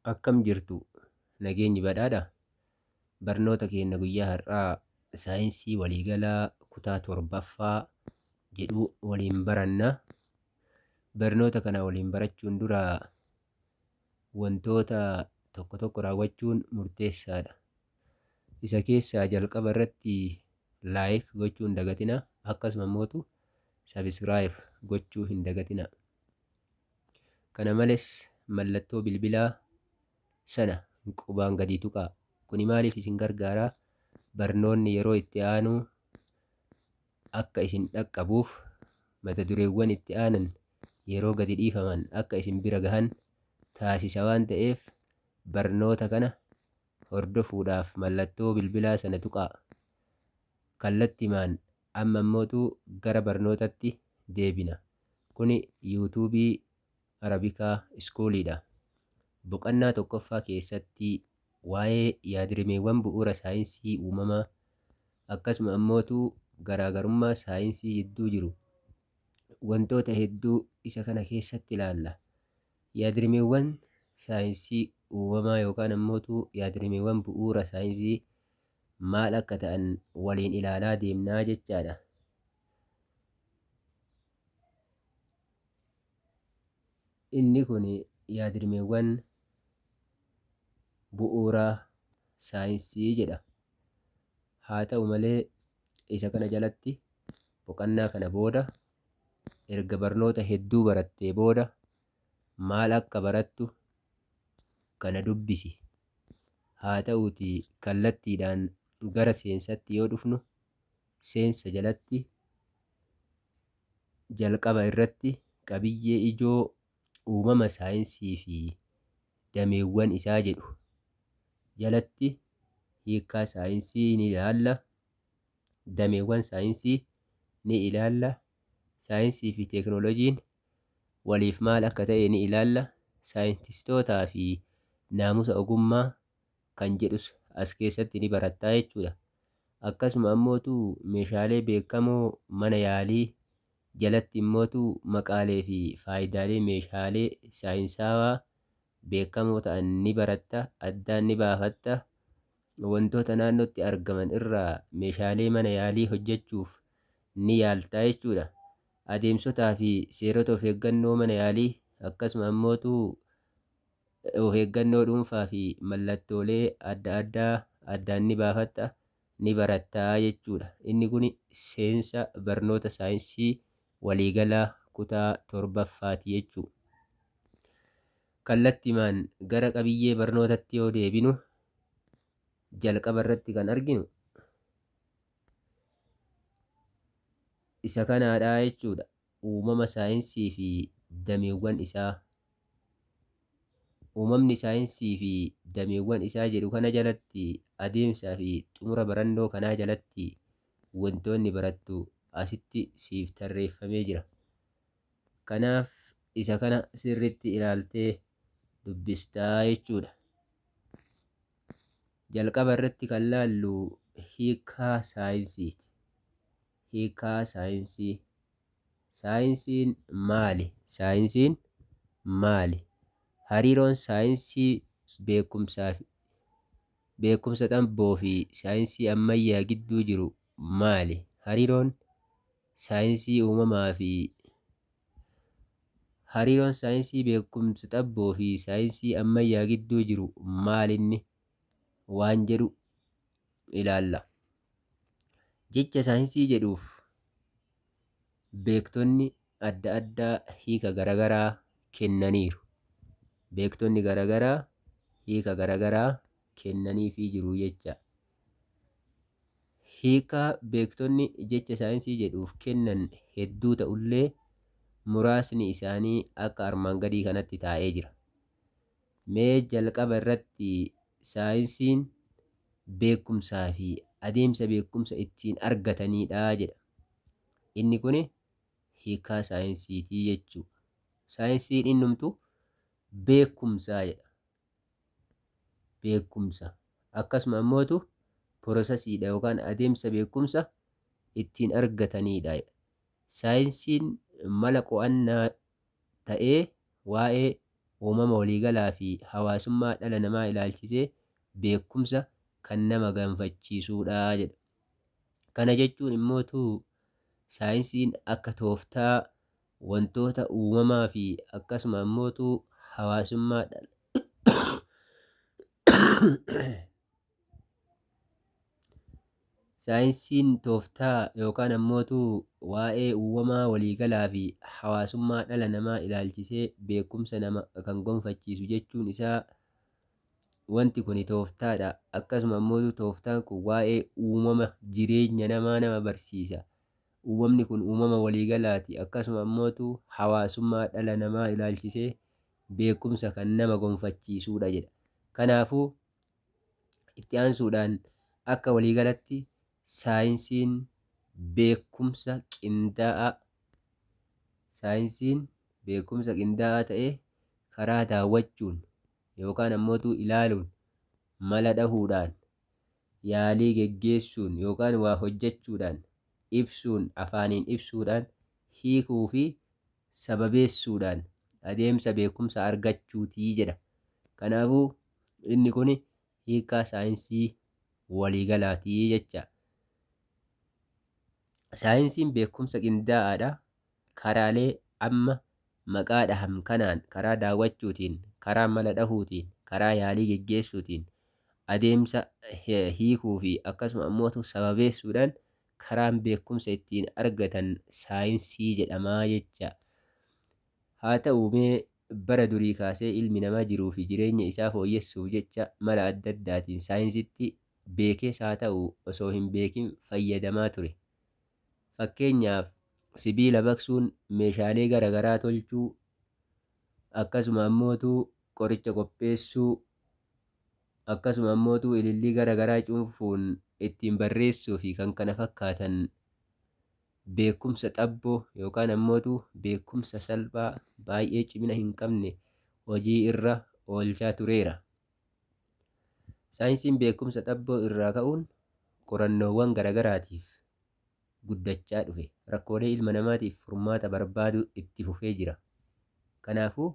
Akkam jirtu nageenyi badhaadha? Barnoota keenya guyyaa har'aa saayinsii waliigalaa kutaa 7ffaa jedhu waliin baranna. Barnoota kana waliin barachuun dura wantoota tokko tokko raawwachuun murteessaadha. Isa keessaa jalqaba irratti like gochuu hin dagatina, akkasuma immootu subscribe gochuu hin dagatina. Kana malees mallattoo bilbilaa sana qubaan gadi tuqaa. Kuni maaliif isin gargaara? Barnoonni yeroo itti aanu akka isin dhaqqabuuf, mata dureewwan itti aanan yeroo gadi dhiifaman akka isin bira gahan taasisa waan ta'eef barnoota kana hordofuudhaaf mallattoo bilbilaa sana tuqaa. Kallattimaan amma immootu gara barnootatti deebina. Kuni yuutuubii Arabikaa Iskuuliidha. Boqannaa tokkoffaa keessatti waa'ee yaadrimeewwan bu'uura saayinsii uumamaa akkasuma ammootu garaagarummaa saayinsii jidduu jiru wantoota hedduu isa kana keessatti ilaalla. Yaadrimeewwan saayinsii uumamaa yookaan ammootu yaadrimeewwan bu'uura saayinsii maal akka ta'an waliin ilaalaa deemnaa jechaadha. Inni kun yaadrimeewwan bu'uura saayinsii jedha. Haa ta'u malee isa kana jalatti boqannaa kana booda erga barnoota hedduu barattee booda maal akka barattu kana dubbisi. Haa ta'uutii kallattiidhaan gara seensatti yoo dhufnu seensa jalatti jalqaba irratti qabiyyee ijoo uumama saayinsii fi dameewwan isaa jedhu jalatti hiikkaa saayinsii ni ilaalla, dameewwan saayinsii ni ilaalla, saayinsii fi teeknooloojiin waliif maal akka ta'e ni ilaalla, saayintistootaa fi naamusa ogummaa kan jedhus as keessatti ni barattaa jechuudha. Akkasuma ammootu meeshaalee beekamoo mana yaalii jalatti immootu maqaalee fi faayidaalee meeshaalee saayinsaawaa beekamoo ta'an ni baratta, addaan ni baafatta. Wantoota naannootti argaman irraa meeshaalee mana yaalii hojjechuuf ni yaalta jechuudha. Adeemsotaa fi seerota of eeggannoo mana yaalii akkasuma ammootu of eeggannoo dhuunfaa fi mallattoolee adda addaa addaan ni baafatta, ni baratta jechuudha. Inni kun seensa barnoota saayinsii waliigalaa kutaa 7ffaati jechuudha. Kallattimaan gara qabiyyee barnootatti yoo deebinu jalqaba irratti kan arginu isa kanaadha jechuudha. Uumama saayinsii fi dameewwan isaa. Uumamni saayinsii fi dameewwan isaa jedhu kana jalatti adeemsaa fi xumura barannoo kanaa jalatti wantoonni barattu asitti siif tarreeffamee jira. Kanaaf isa kana sirriitti ilaaltee dubbistaa jechuudha. Jalqaba irratti kan laallu hiikkaa saayinsiiti. Hiikkaa saayinsii. Saayinsiin maali? Saayinsiin maali? Hariiroon saayinsii beekumsaa fi beekumsa xamboo fi saayinsii ammayyaa gidduu jiru maali? Hariiroon saayinsii uumamaa fi Hariiroon saayinsii beekumsa xabboo fi saayinsii ammayyaa gidduu jiru maalinni? Waan jedhu ilaalla. Jecha saayinsii jedhuuf beektonni adda addaa hiika garagaraa kennaniiru. Beektonni garagaraa hiika garagaraa kennaniifii jiru jecha. Hiika beektonni jecha saayinsii jedhuuf kennan hedduu ta'ullee muraasni isaanii akka armaan gadii kanatti taa'ee jira. Mee jalqaba irratti saayinsiin beekumsaa fi adeemsa beekumsa ittiin argataniidha jedha. Inni kun hiikaa saayinsiiti jechuudha. Saayinsiin innumtu beekumsaa jedha. Beekumsa. Akkasuma ammootu porosasiidha yookaan adeemsa beekumsa ittiin argataniidha jedha. Saayinsiin mala qo'annaa ta'ee waa'ee uumama waliigalaa fi hawaasummaa dhala namaa ilaalchisee beekumsa kan nama gonfachiisuudha jedha. Kana jechuun immootu saayinsiin akka tooftaa wantoota uumamaa fi akkasuma immootu hawaasummaa dhala Saayinsiin tooftaa yookaan ammootu waa'ee uumamaa waliigalaa fi hawaasummaa dhala namaa ilaalchisee beekumsa nama kan gonfachiisu jechuun isaa, wanti kun tooftaadha. Akkasuma ammootu tooftaan kun waa'ee uumama jireenya namaa nama barsiisa. Uumamni kun uumama waliigalaati. Akkasuma ammootu hawaasummaa dhala namaa ilaalchisee beekumsa kan nama gonfachiisuudha jedha. Kanaafuu itti aansuudhaan akka waliigalatti saayinsiin beekumsa qindaa'aa, saayinsiin beekumsa qindaa'aa ta'ee karaa daawwachuun yookaan ammootu ilaaluun, mala dhahuudhaan, yaalii geggeessuun yookaan waa hojjechuudhaan, ibsuun, afaaniin ibsuudhaan, hiikuu fi sababeessuudhaan adeemsa beekumsa argachuutii jedha. Kanaafuu inni kun hiikkaa saayinsii waliigalaatii jecha. Saayinsiin beekumsa qindaa'aadha. Karaalee amma maqaa dhaham kanaan, karaa daawwachuutiin, karaa mala dhahuutiin, karaa yaalii geggeessuutiin, adeemsa hiikuu fi akkasuma ammootu sababeessuudhaan karaan beekumsa ittiin argatan saayinsii jedhamaa jecha. Haa ta'u mee bara durii kaasee ilmi namaa jiruu fi jireenya isaa fooyyessuuf jecha mala adda addaatiin saayinsitti beekees haa ta'u osoo hin beekin fayyadamaa ture. Fakkeenyaaf, sibiila baqsuun meeshaalee gara garaa tolchuu, akkasuma ammootu qoricha qopheessuu, akkasuma ammootu ilillii gara garaa cuunfuun ittiin barreessuu fi kan kana fakkaatan beekumsa xabboo yookaan ammootu beekumsa salphaa baay'ee cimina hin qabne hojii irra oolchaa tureera. Saayinsiin beekumsa xabboo irraa ka'uun qorannoowwan garagaraatiif guddachaa dhufe. Rakkoolee ilma namaatiif furmaata barbaaduu itti fufee jira. Kanaafuu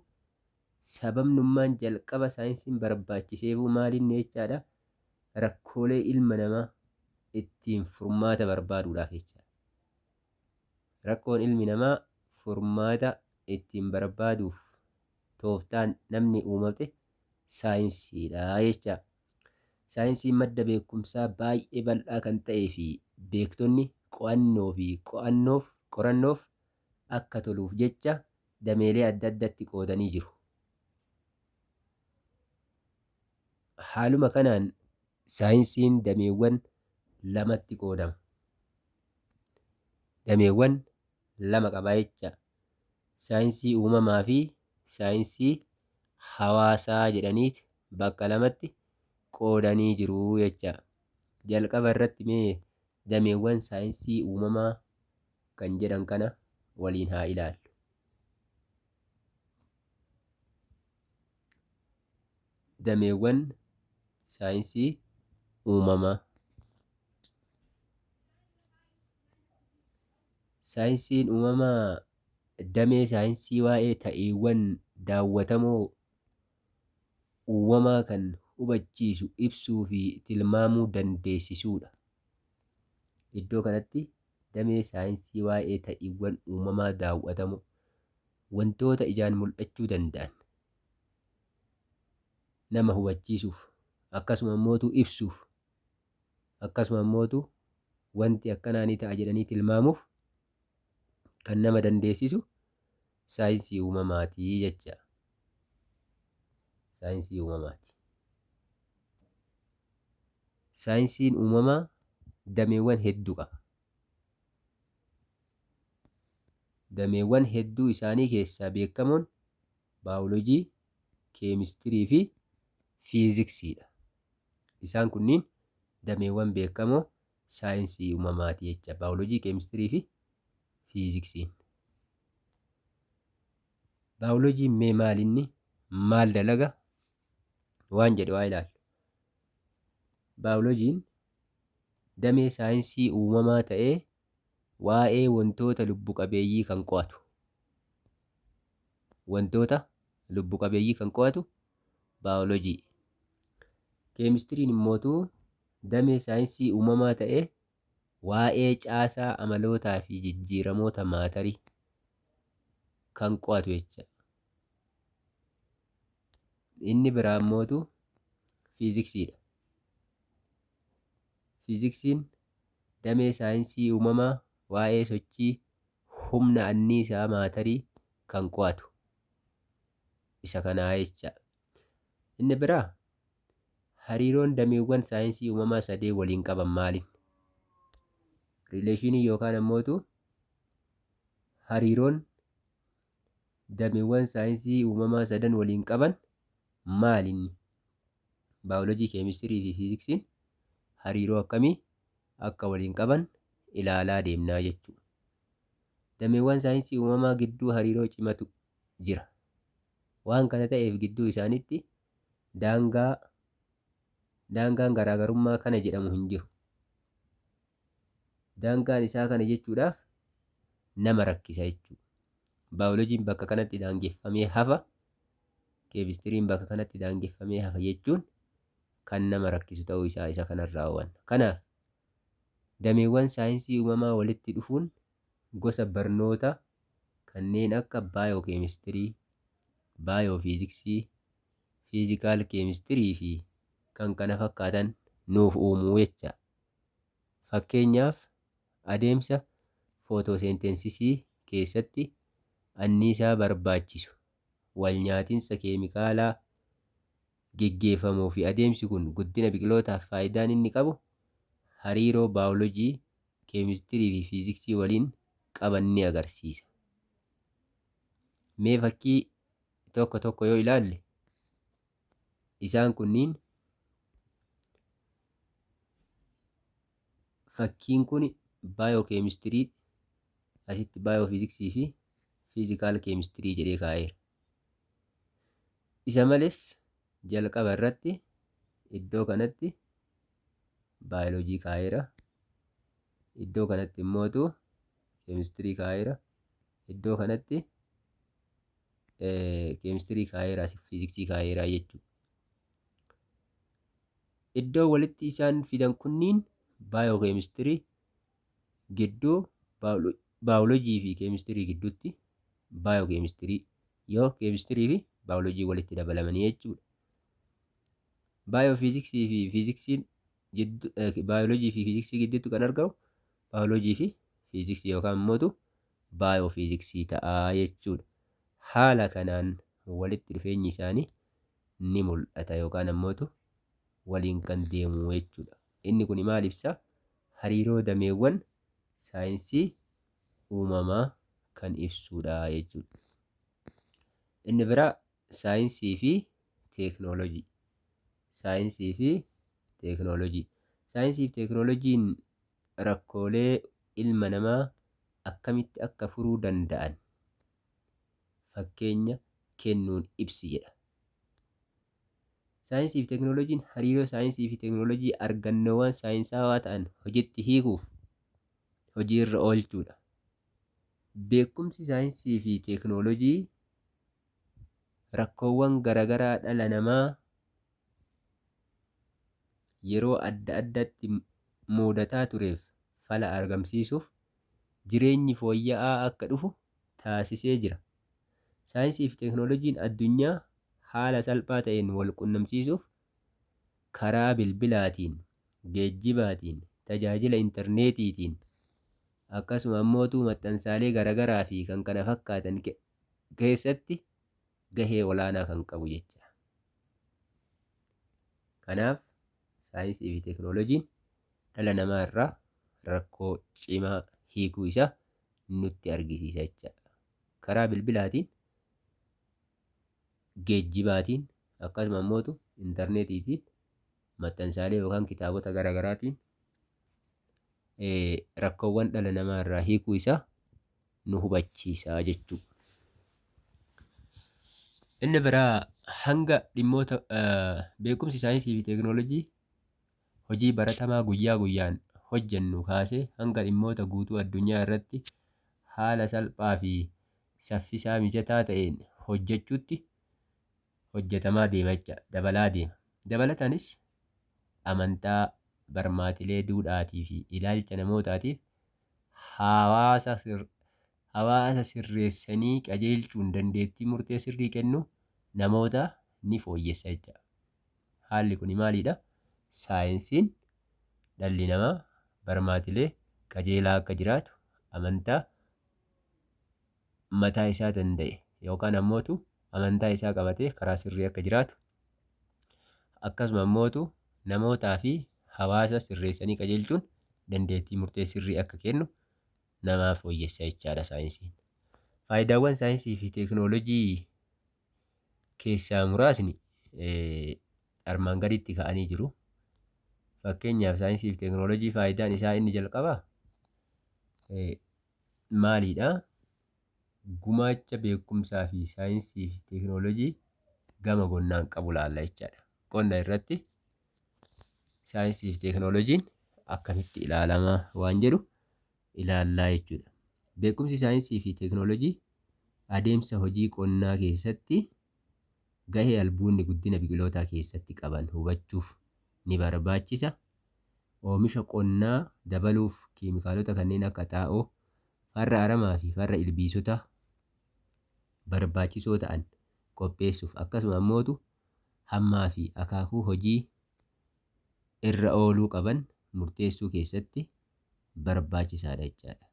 sababnummaan jalqaba saayinsiin barbaachiseefuu maalinni jechaadha? Rakkoolee ilma namaa ittiin furmaata barbaaduudhaaf jecha. Rakkoon ilmi namaa furmaata ittiin barbaaduuf tooftaan namni uumate saayinsiidha jecha. Saayinsiin madda beekumsaa baay'ee bal'aa kan ta'ee fi beektonni qo'annoo fi qo'annoof qorannoof akka toluuf jecha dameelee adda addatti qoodanii jiru. Haaluma kanaan saayinsiin dameewwan lamatti qoodama. Dameewwan lama qaba jecha. Saayinsii uumamaa fi saayinsii hawaasaa jedhaniit bakka lamatti qoodanii jiru jecha. Jalqaba irratti mee dameewwan saayinsii uumamaa kan jedhan kana waliin haa ilaallu. Dameewwan saayinsii uumamaa. Saayinsiin uumamaa damee saayinsii waa'ee ta'iiwwan daawwatamoo uumamaa kan hubachiisu, ibsuu fi tilmaamuu dandeessisuudha. Iddoo kanatti damee saayinsii waa'ee ta'iiwwan uumamaa daawwatamoo, wantoota ijaan mul'achuu danda'an nama hubachiisuuf, akkasuma immootu ibsuuf, akkasuma immootu wanti akkanaa ni ta'a jedhanii tilmaamuuf kan nama dandeessisu saayinsii uumamaatii jecha. Saayinsii uumamaati. Saayinsiin uumamaa dameewwan hedduu qaba. Dameewwan hedduu isaanii keessaa beekamoon baayoloojii, keemistirii fi fiiziksiidha. Isaan kunniin dameewwan beekamoo saayinsii uumamaati jecha. Baayoloojii, keemistirii fi fiiziksiin. Baayoloojiin mee maal inni? Maal dalaga? Waan jedhu haa ilaallu. Baayoloojiin damee saayinsii uumamaa ta'ee waa'ee wantoota lubbu qabeeyyii kan qo'atu. Wantoota Lubbu qabeeyyii kan qo'atu baayoloojii. Keemistiriin immootu damee saayinsii uumamaa ta'ee waa'ee caasaa, amalootaa fi jijjiiramoota maatarii kan qo'atu jecha. Inni biraa immootu fiiziksiidha. Fiiziksiin damee saayinsii uumamaa waa'ee sochii humna anniisaa maatarii kan qo'atu isa kanaa jecha. Inni biraa, hariiroon dameewwan saayinsii uumamaa sadee waliin qaban maali? Relation yookaan ammootu hariiroon dameewwan saayinsii uumamaa sadan waliin qaban maali inni? Baayoloojii, keemistirii fi fiiziksiin hariiroo akkamii akka waliin qaban ilaalaa deemnaa jechuudha. Dameewwan saayinsii uumamaa gidduu hariiroo cimatu jira. Waan kana ta'eef, gidduu isaaniitti daangaan garaagarummaa kana jedhamu hin jiru. Daangaan isaa kana jechuudhaaf nama rakkisa jechuudha. Baayoloojiin bakka kanatti daangeffamee hafa, keemistiriin bakka kanatti daangeffamee hafa jechuun kan nama rakkisu ta'uu isaa isa kanarraa hubanna. Kanaaf, dameewwan saayinsii uumamaa walitti dhufuun gosa barnoota kanneen akka baayookeemistirii, baayoofiiziksii, physical chemistry fi kan kana fakkaatan nuuf uumuu jecha. Fakkeenyaaf, adeemsa footoseentensisii keessatti anniisaa barbaachisu, wal nyaatinsa keemikaalaa geggeeffamuu fi adeemsi kun guddina biqilootaaf faayidaan inni qabu hariiroo baayoloojii, keemistirii fi fiiziksii waliin qaban ni agarsiisa. Mee fakkii tokko tokko yoo ilaalle, isaan kunniin, fakkiin kun baayookeemistirii, asitti baayoofiiziksii fi physical chemistry jedhee kaa'eera. Isa malees, jalqaba irratti iddoo kanatti baayoloojii kaa'eera. Iddoo kanatti immootu keemistirii kaa'eera. Iddoo kanatti keemistirii kaa'eera, fiiziksii kaa'eera jechuudha. Iddoo walitti isaan fidan kunniin baayookeemistirii gidduu, baayoloojii fi keemistirii gidduutti baayookeemistirii yoo keemistirii fi baayoloojii walitti dabalamanii jechuudha. Baayoofiiziksii fi fiiziksiin gidduu, baayoloojii fi fiiziksii gidduutti kan argamu baayoloojii fi fiiziksii yookaan immoo baayoofiiziksii ta'a jechuudha. Haala kanaan walitti dhufeenyi isaanii ni mul'ata yookaan ammoo waliin kan deemu jechuudha. Inni kun maal ibsa? Hariiroo dameewwan saayinsii uumamaa kan ibsudha jechuudha. Inni biraa saayinsii fi teeknooloojii. Saayinsii fi teeknooloojii. Saayinsii fi teeknooloojiin rakkoolee ilma namaa akkamitti akka furuu danda'an fakkeenya kennuun ibsi jedha. Saayinsii fi teeknooloojiin hariiroo saayinsii fi teeknooloojii argannoowwan saayinsaawaa ta'an hojiitti hiikuuf hojiirra oolchuudha. Beekumsi saayinsii fi teeknooloojii rakkoowwan garaagaraa dhala namaa yeroo adda addaatti mudataa tureef fala argamsiisuuf jireenyi fooyya'aa akka dhufu taasisee jira. Saayinsii fi teeknooloojiin addunyaa haala salphaa ta'een wal qunnamsiisuuf karaa bilbilaatiin, geejjibaatiin, tajaajila intarneetiitiin, akkasuma immoo maxxansaalee garaagaraa fi kan kana fakkaatan keessatti gahee olaanaa kan qabu jecha. Kanaaf, saayinsii fi teeknooloojiin dhala namaa irraa rakkoo cimaa hiikuu isaa nutti argisiisa jecha. Karaa bilbilaatiin, geejjibaatiin, akkasuma immoo intarneetiitiin, maxxansaalee yookaan kitaabota garaagaraatiin rakkoowwan dhala namaa irraa hiikuu isaa nu hubachiisa jechuudha. Inni biraa, hanga dhimmoota beekumsi saayinsii fi teeknooloojii hojii baratamaa guyyaa guyyaan hojjennu kaasee hanga dhimmoota guutuu addunyaa irratti haala salphaa fi saffisaa mijataa ta'een hojjechuutti. Hojjetamaa deema jecha dabalaa deema. Dabalataanis amantaa, barmaatilee duudhaatii fi ilaalcha namootaatiif hawaasa sirreessanii qajeelchuun dandeettii murtee sirrii kennuu namoota ni fooyyessa jecha. Haalli kun maalidha? Saayinsiin dhalli namaa barmaatilee qajeelaa akka jiraatu, amantaa mataa isaa danda'e yookaan ammootu amantaa isaa qabatee karaa sirrii akka jiraatu, akkasuma ammootu namootaa fi hawaasa sirreessanii qajeelchuun dandeettii murtee sirrii akka kennu namaaf fooyyessa jechaadha saayinsiin. Faayidaawwan saayinsii fi teekinooloojii keessaa muraasni armaan gaditti ka'anii jiru. Fakkeenyaaf, saayinsii fi teekinooloojii faayidaan isaa inni jalqabaa maalidha? Gumaacha beekumsaa fi saayinsii fi teekinooloojii gama qonnaan qabu laalla jechaadha. Qonna irratti saayinsii fi teekinooloojiin akkamitti ilaalama waan jedhu ilaallaa jechuudha. Beekumsi saayinsii fi teekinooloojii adeemsa hojii qonnaa keessatti gahee albuudni guddina biqilootaa keessatti qaban hubachuuf ni barbaachisa. Oomisha qonnaa dabaluuf keemikaalota kanneen akka xaa'oo, farra aramaa fi farra ilbiisota barbaachisoo ta'an qopheessuuf, akkasuma ammootu hammaa fi akaakuu hojii irra ooluu qaban murteessuu keessatti barbaachisaadha jechaadha.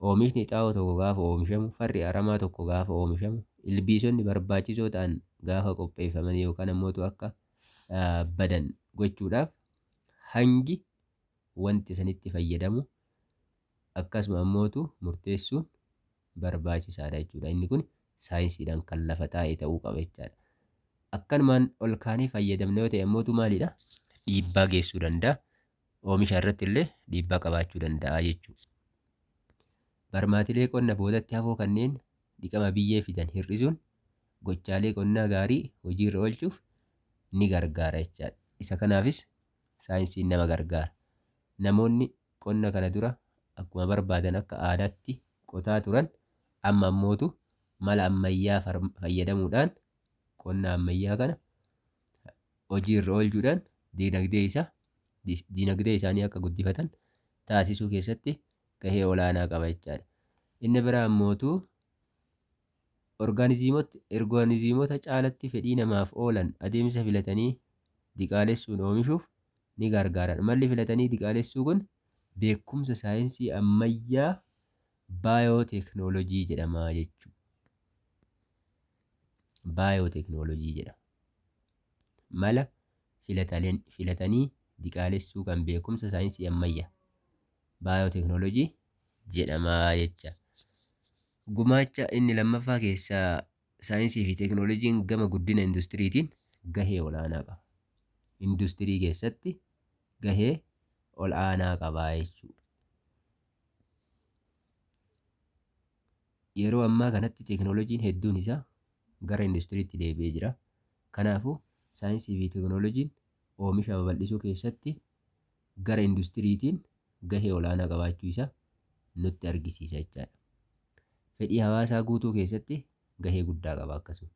Oomishni xaa'oo tokko gaafa oomishamu, farri aramaa tokko gaafa oomishamu, ilbiisonni barbaachisoo ta'an gaafa qopheeffaman yookaan ammootu akka badan gochuudhaaf hangi wanti sanitti fayyadamu akkasuma ammootu murteessuun barbaachisaadha jechuudha. Inni kun saayinsiidhaan kan lafa taa'e ta'uu qaba jechaadha. Akkanumaan ol kaanee fayyadamne yoo ta'e ammootu maalidha? Dhiibbaa geessuu danda'a. Oomisha irratti illee dhiibbaa qabaachuu danda'a jechuudha. Barmaatilee qonna boodatti hafoo kanneen dhiqama biyyee fidan hir'isuun gochaalee qonnaa gaarii hojiirra oolchuuf ni gargaara jechaadha. Isa kanaafis saayinsiin nama gargaara. Namoonni qonna kana dura akkuma barbaadan akka aadaatti qotaa turan amma ammootu mala ammayyaa fayyadamuudhaan qonna ammayyaa kana hojiirra oolchuudhaan diinagdee isaanii akka guddifatan taasisuu keessatti gahee olaanaa qaba jechaadha. Inni biraa ammootu orgaanizimoota caalatti fedhii namaaf oolan adeemsa filatanii diqaalessuun oomishuuf ni gargaaran. Malli filatanii diqaalessuu kun beekumsa saayinsii ammayyaa baayooteeknoolojii jedhama jechuudha. Baayooteeknoolojii jedhama. Mala filatanii diqaalessuu kan beekumsa saayinsii ammayyaa baayooteeknoolojii jedhama jecha. Gumaacha inni lammaffaa keessaa saayinsii fi teeknooloojiin gama guddina industiriitiin gahee olaanaa qaba. Industirii keessatti gahee ol'aanaa qaba jechuudha. Yeroo ammaa kanatti teeknooloojiin hedduun isaa gara industiriitti deebi'ee jira. Kanaafuu saayinsii fi teeknooloojiin oomisha babal'isuu keessatti gara industiriitiin gahee olaanaa qabaachuu isaa nutti argisiisa jechaadha. Fedhii hawaasaa guutuu keessatti gahee guddaa qaba akkasuma.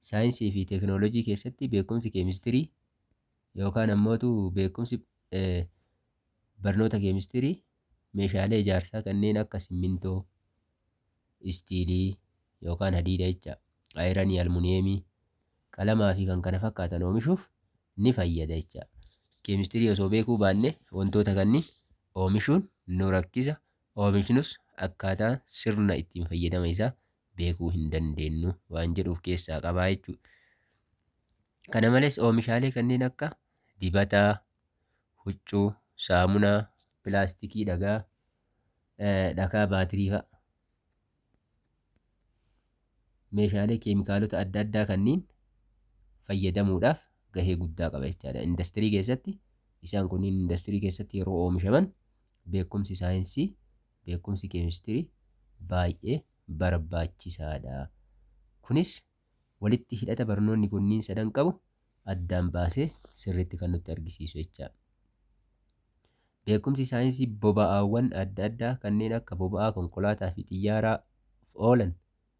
Saayinsii fi teeknooloojii keessatti beekumsi keemistirii yookaan ammootu beekumsi barnoota keemistirii meeshaalee ijaarsaa kanneen akka simmintoo, istiilii yookaan hadiida jecha, ayiranii, almuuniyeemii, qalamaa fi kan kana fakkaatan oomishuuf ni fayyada jecha. Keemistirii osoo beekuu baanne wantoota kanneen oomishuun nu rakkisa. Oomishnus akkaataa sirna ittiin fayyadama isaa beekuu hin dandeenyu waan jedhuuf keessaa qabaa jechuudha. Kana malees oomishaalee kanneen akka dibataa, huccuu, saamunaa, pilaastikii, dhagaa, dhakaa baatirii fa'a. Meeshaalee keemikaalota adda addaa kanneen fayyadamuudhaaf gahee guddaa qaba jechaadha. Indastirii keessatti isaan kunniin indastirii keessatti yeroo oomishaman beekumsi saayinsii, beekumsi keemistirii baay'ee barbaachisaadha. Kunis walitti hidhata barnoonni kunniin sadan qabu addaan baasee sirriitti kan nutti argisiisu jechaadha. Beekumsi saayinsii boba'aawwan adda addaa kanneen akka boba'aa konkolaataa fi xiyyaaraaf oolan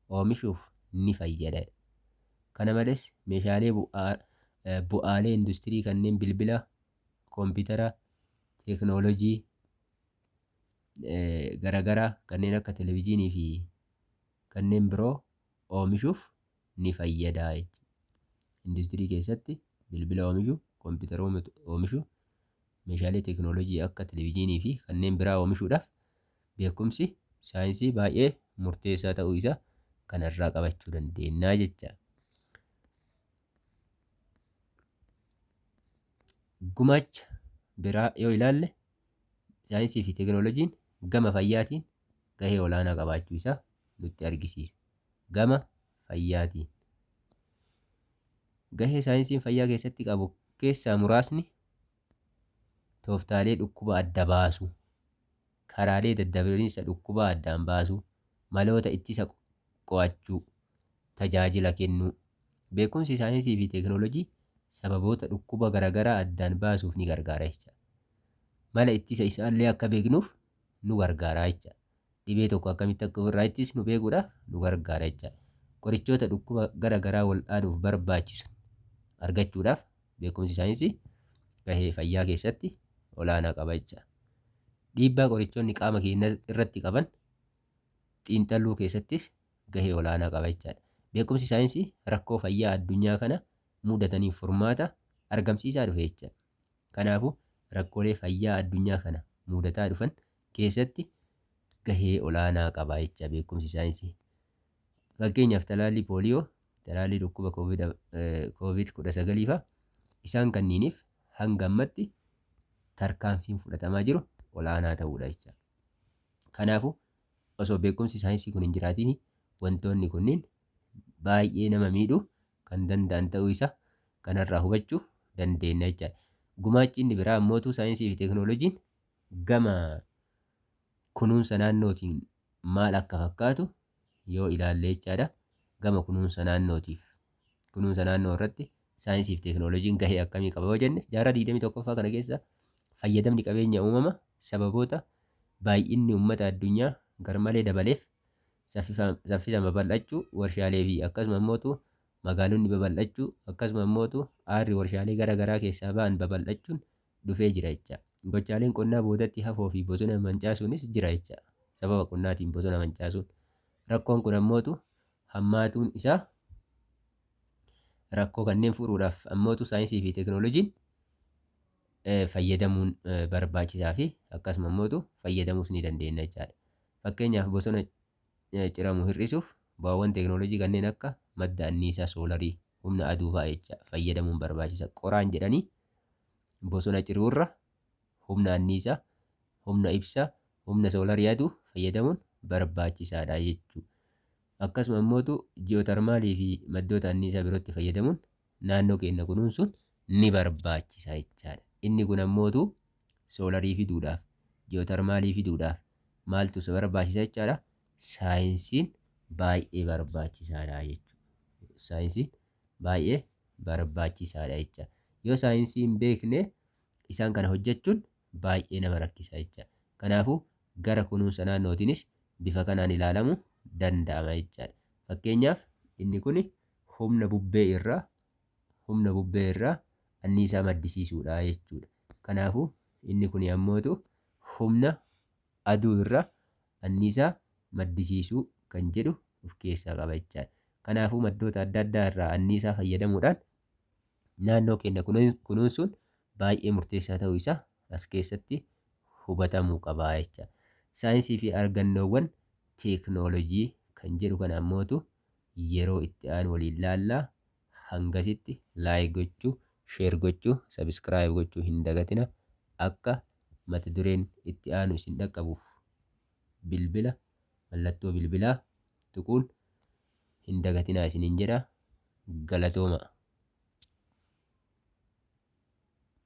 oomishuuf ni fayyada. Kana malees meeshaalee bu'aalee industirii kanneen bilbila, koompitara, teeknooloojii garaagaraa kanneen akka televizyiinii fi kanneen biroo oomishuuf ni fayyada jechuudha. Industirii keessatti bilbila oomishuu, koompitara oomishuu, meeshaalee teeknooloojii akka televizyiinii fi kanneen biraa oomishuudhaaf beekumsi saayinsii baay'ee murteessaa ta'uu isaa kanarraa qabachuu dandeenya jecha. Gumaacha biraa yoo ilaalle, saayinsii fi teeknooloojiin gama fayyaatiin gahee olaanaa qabaachuu isaa nutti argisiisa. Gama fayyaatiin. Gahee saayinsiin fayyaa keessatti qabu keessaa muraasni tooftaalee dhukkuba adda baasuu, karaalee daddabalinsa dhukkubaa addaan baasuu, maloota ittisa qo'achuu, tajaajila kennuu. Beekumsi saayinsii fi teeknooloojii sababoota dhukkuba garaagaraa addaan baasuuf ni gargaara jecha. Mala ittisa isaallee akka beeknuuf nu gargaara jecha. Dhibee tokko akkamitti akka ofirraa ittisnu beekuudhaaf nu gargaara jecha. Qorichoota dhukkuba garaagaraa wal'aanuuf barbaachisu argachuudhaaf beekumsi saayinsii gahee fayyaa keessatti olaanaa qaba jecha. Dhiibbaa qorichoonni qaama keenya irratti qaban xiinxaluu keessattis gahee olaanaa qaba jechaadha. Beekumsi saayinsii rakkoo fayyaa addunyaa kana mudataniif furmaata argamsiisaa dhufe jecha. Kanaafuu rakkoolee fayyaa addunyaa kana mudataa dhufan keessatti gahee olaanaa qaba jecha beekumsi saayinsii. Fakkeenyaaf talaallii pooliyoo, talaallii dhukkuba koovid 19 fa'a isaan kanniiniif hanga ammatti tarkaanfiin fudhatamaa jiru olaanaa ta'uudha jecha. Kanaafuu osoo beekumsi saayinsii kun hin jiraatiin wantoonni kunniin baay'ee nama miidhuu kan danda'an ta'uu isaa kanarraa hubachuu dandeenya jechaadha. Gumaachi inni biraa ammootu saayinsii fi teeknooloojiin gama kunuunsa naannootiin maal akka fakkaatu yoo ilaalle jechaadha. Gama kunuunsa naannootiif, kunuunsa naannoo irratti saayinsii fi teeknooloojiin gahee akkamii qaba yoo jenne, jaarraa 21ffaa kana keessa fayyadamni qabeenya uumama sababoota baay'inni uummata addunyaa garmalee dabaleef, saffisaan babal'achuu warshaalee fi akkasuma immootu magaalonni babal'achuu, akkasuma immootu aarri warshaalee gara garaa keessaa ba'an babal'achuun dhufee jira jecha. Gochaaleen qonnaa boodatti hafoo fi bosona mancaasuunis jira jecha. Sababa qonnaatiin bosona mancaasuun. Rakkoon kun ammootu hammaatuun isaa, rakkoo kanneen furuudhaaf ammootu saayinsii fi teeknooloojiin fayyadamuun barbaachisaa fi akkasuma ammootu fayyadamuus ni dandeenya jechaadha. Fakkeenyaaf bosona ciramu hir'isuuf bu'aawwan teeknooloojii kanneen akka madda anniisaa soolarii, humna aduu fa'a jecha fayyadamuun barbaachisa. Qoraan jedhanii bosona ciruurra humna anniisaa, humna ibsaa, humna soolarii aduu fayyadamuun barbaachisaadha jechuudha. Akkasuma immootu ji'ootarmaalii fi maddoota anniisaa birootti fayyadamuun naannoo keenya kunuunsuun ni barbaachisa jechaadha. Inni kun ammootu soolarii fiduudhaaf, ji'ootarmaalii fiduudhaaf maaltu isa barbaachisa jechaadha? Saayinsiin baay'ee barbaachisaadha jechuudha. Saayinsiin baay'ee barbaachisaadha jecha. Yoo saayinsii hin beekne isaan kana hojjechuun baay'ee nama rakkisa jecha. Kanaafuu gara kunuunsa naannootiinis bifa kanaan ilaalamuu danda'ama jechaadha. Fakkeenyaaf inni kun humna bubbee irraa anniisaa maddisiisuudha jechuudha. Kanaafuu inni kun ammootu humna aduu irraa anniisaa maddisiisuu kan jedhu of keessaa qaba jechaadha. Kanaafuu maddoota adda addaa irraa anniisaa fayyadamuudhaan naannoo keenya kunuunsuun baay'ee murteessaa ta'uu isaa as keessatti hubatamuu qaba jecha. Saayinsii fi argannoowwan teeknooloojii kan jedhu kana ammootu yeroo itti aanu waliin laallaa. Hangasitti like gochuu, share gochuu, subscribe gochuu hin dagatina. Akka mata dureen itti aanu isin dhaqqabuuf bilbila, mallattoo bilbilaa tuquun hin dagatinaa isiniin jedha. Galatooma.